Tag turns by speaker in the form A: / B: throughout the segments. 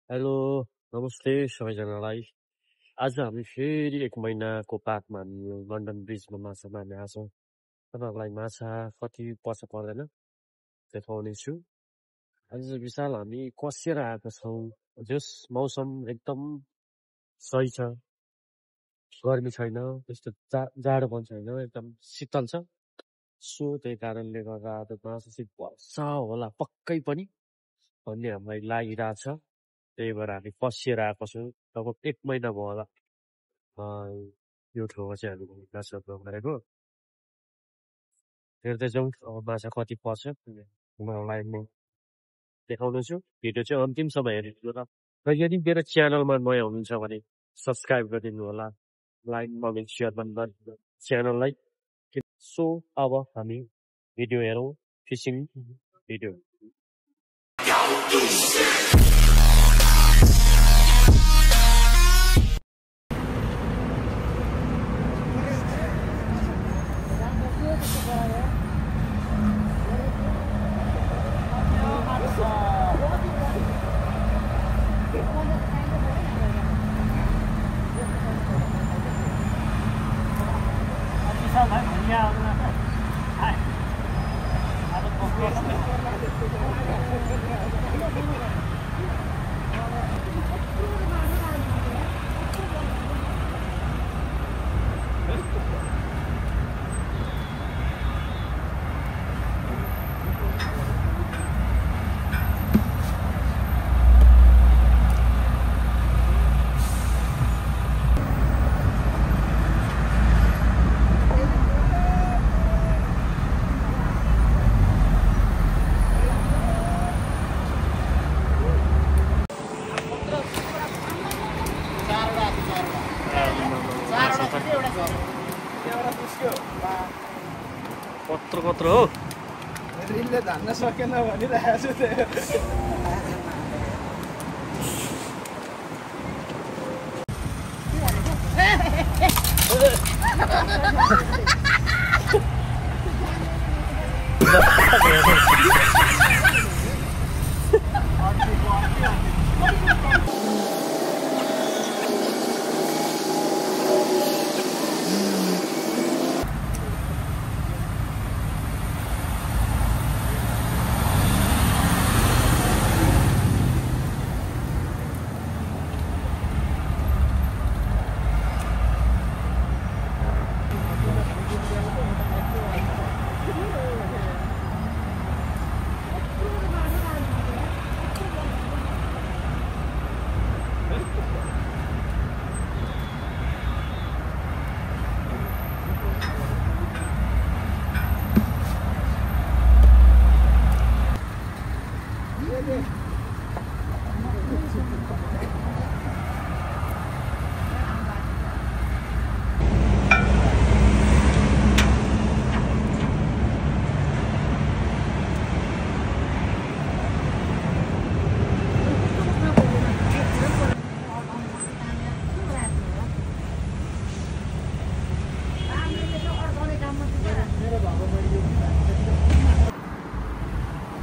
A: Hello नमस्ते सबैजनालाई। आज हामी फेरि 1 महिनाको बादमा हामी लन्डन ब्रिजमा माछा मार्न आएको छौँ। तपाईँहरूलाई माछा कति पर्छ पर्दैन देखाउने छु। आज विशाल हामी कसेर आएका छौँ। जस मौसम एकदम सही छ, गर्मी छैन, त्यस्तो जाडो पनि छैन, एकदम शीतल छ। सो त्यही कारणले गर्दा आज माछा चाहिँ पर्छ होला पक्कै पनि भन्ने हामीलाई लागिरहेछ। त्यही भएर हामी कसिएर आएको छौँ। लगभग 1 महिना भयो होला यो ठाउँमा चाहिँ हामी माछा गरेको। हेर्दै जाउँ अब माछा कति पर्छ उहाँहरूलाई म देखाउने छु। भिडियो चाहिँ अन्तिमसम्म हेरिदिनु होला र यदि मेरो च्यानलमा नयाँ हुनुहुन्छ भने सब्सक्राइब गरिदिनु होला, लाइक कमेन्ट सेयर पनि गरिदिनु च्यानललाई। सो अब हामी भिडियो हेरौँ, फिसिङ भिडियो। कत्रो कत्रो हो,
B: रिलले धान्न सकेन भनिरहेको छु।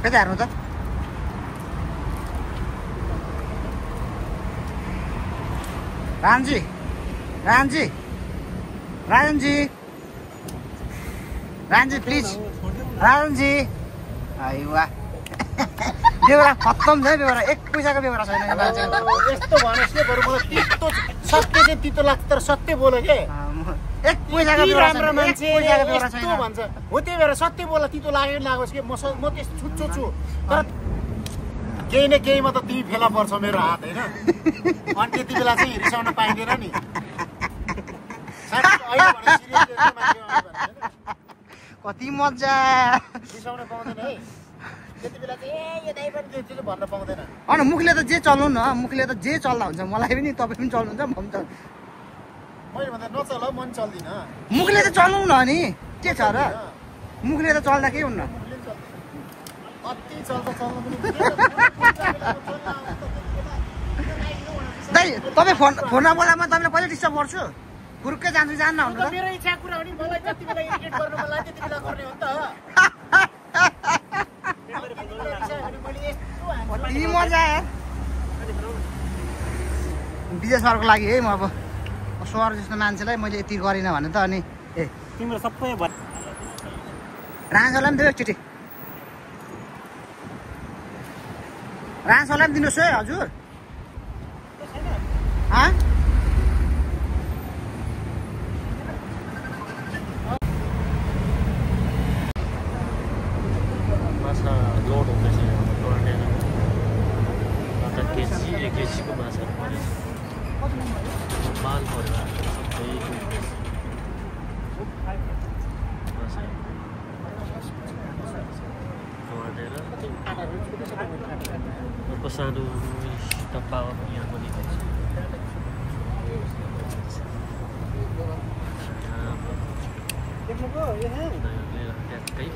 B: कता हार्नु त? रामजी रामजी राजनजी राजनजी प्लिज राजनजी। आइवा बेहोरा खत्तम छ बेहोरा, 1 पैसाको बेहोरा छैन यो मान्छे।
C: यस्तो भनेस् के बरु मलाई तितो सत्य चाहिँ तितो लाग्छ तर सत्य बोले के
B: 1 पैसाको बेहोरा छैन,
C: राम्रो मान्छे
B: बेहोरा
C: यस्तो
B: छैन
C: भन्छ हो। त्यही भएर सत्य बोला तितो लाग्यो लागोस् के म त्यस्तो छुच्चो छु। तर केही न केहीमा त तिमी फेला पर्छ मेरो हात होइन। अनि त्यति बेला चाहिँ रिसाउन पाइँदैन नि।
B: कति मजा
C: रिसाउन पाउँदैन है त्यति बेला चाहिँ यो दाइ पनि त्यो भन्न पाउँदैन।
B: होइन मुखले त जे चल्नु न, मुखले त जे चल्दा हुन्छ। मलाई पनि तपाईँ पनि चल्नुहुन्छ, म पनि चल्छु।
C: मैले भन्दा नचल मन चल्दिनँ।
B: मुखले त चलाउनु न नि, के छ र? मुखले त चल्दा केही हुन्न।
C: कति चल्छ चल्नु पनि
B: दाइ तपाईँ फोनमा बोलामा तपाईँलाई कहिले डिस्टर्ब गर्छु? फुर्कै जान्छु जान्न हुनु त।
C: मेरो इच्छा कुरा हो नि, मलाई जति बेला इरिटेट गर्नु मन लाग्छ त्यति बेला गर्ने हो नि त।
B: कति मजा आयो। विजय सरको लागि है म अब सर जस्तो मान्छेलाई मैले यति गरिनँ भने त अनि ए
C: तिम्रो सबै
B: राजहरूलाई पनि दियो एकचोटि राजहरूलाई पनि दिनुहोस् है हजुर
A: माछा लोड हुँदैछ अन्त केजी 1 केजीको माछाहरू पऱ्यो माल पऱ्यो सबै अर्को सानो डब्बा यहाँ पनि ट्याक्कै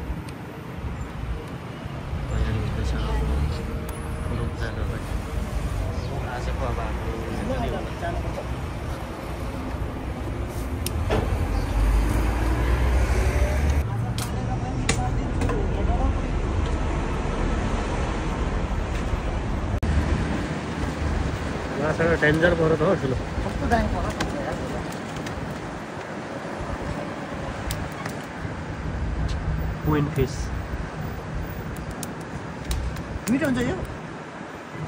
A: तयारी हुँदैछ रुम जानलाई आजको अब हाम्रो माछा डेन्जर पऱ्यो त हो ठुलो
B: कस्तो दामी पर्छ
A: क्विन फिस
B: मिठो हुन्छ यो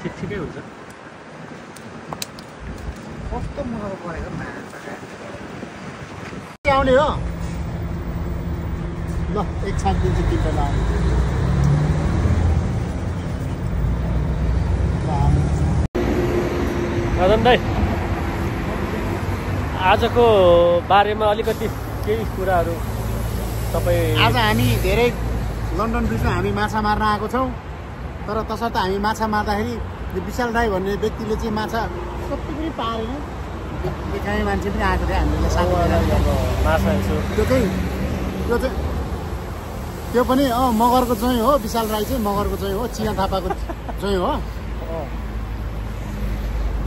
A: ठिकै हुन्छ
B: कस्तो मजाको परेको
C: आउने हो ल एक छाक दिन्छु तिमीलाई
A: रतन दाइ आजको बारेमा अलिकति केही कुराहरू तपाईँ
C: आज हामी धेरै लन्डन ब्रिजमा हामी माछा मार्न आएको छौँ तर तसर्थ हामी माछा मार्दाखेरि विशाल दाई भन्ने व्यक्तिले चाहिँ माछा सबै पनि पारेन देखाउने मान्छे पनि आएको थियो हामीले
A: माछा
C: त्यो पनि मगरको चाहिँ हो विशाल राई चाहिँ मगरको चाहिँ हो चिया थापाको चाहिँ हो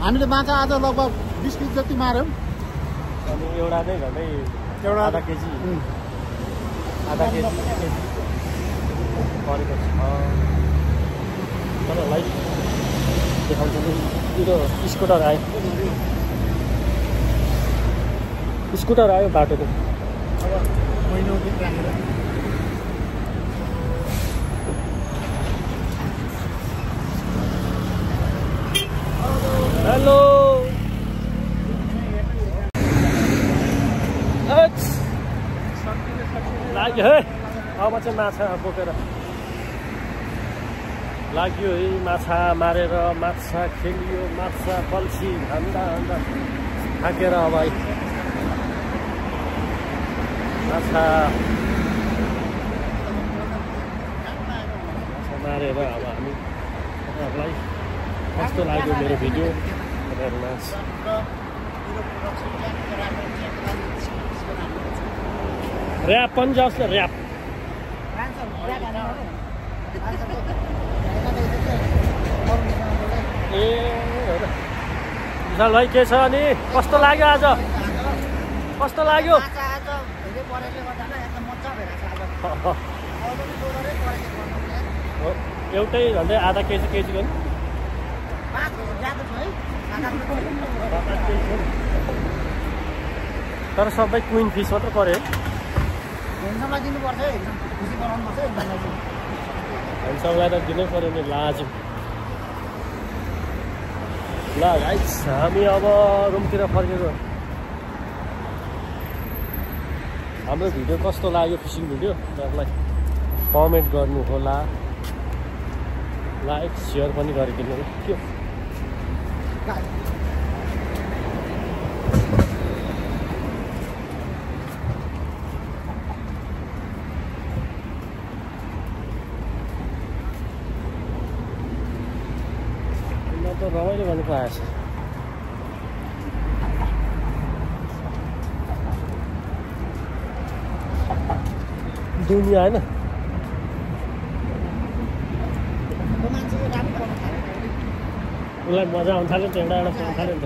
C: हामीले माछा आज लगभग 20 केजी जति मार्यौँ
A: अनि एउटा नै झन्डै
C: एउटा
A: आधा केजी परेको छ तपाईँहरूलाई देखाउँछु यो स्कुटर आयो बाटोको
C: अब महिना दिन राखेर
A: हेलो लाग्यो है अब चाहिँ माछा बोकेर लाग्यो है माछा मारेर माछा खेलियो माछा बल्छी हान्दा थाकेर अब माछा मारेर अब हामी तपाईँहरूलाई कस्तो लाग्यो मेरो भिडियो तपाईँहरूमा ऱ्याप पनि जाओस् न ऱ्याप ए विशाल भाइ के छ अनि कस्तो लाग्यो आज कस्तो लाग्यो एउटै झन्डै आधा केजीको नि तर सबै क्विन फिस मात्र पऱ्यो हेन्डसमलाई त दिनै पऱ्यो नि लाज ल गाइस हामी अब रुमतिर फर्केको हाम्रो भिडियो कस्तो लाग्यो फिसिङ भिडियो तपाईँलाई कमेन्ट गर्नु होला लाइक सेयर पनि गरिदिनु थियो त रमाइलो गर्नु पाएछ दुनिया होइन उसलाई मजा आउनु थाल्यो नि त एउटा पाउनु थाल्यो नि त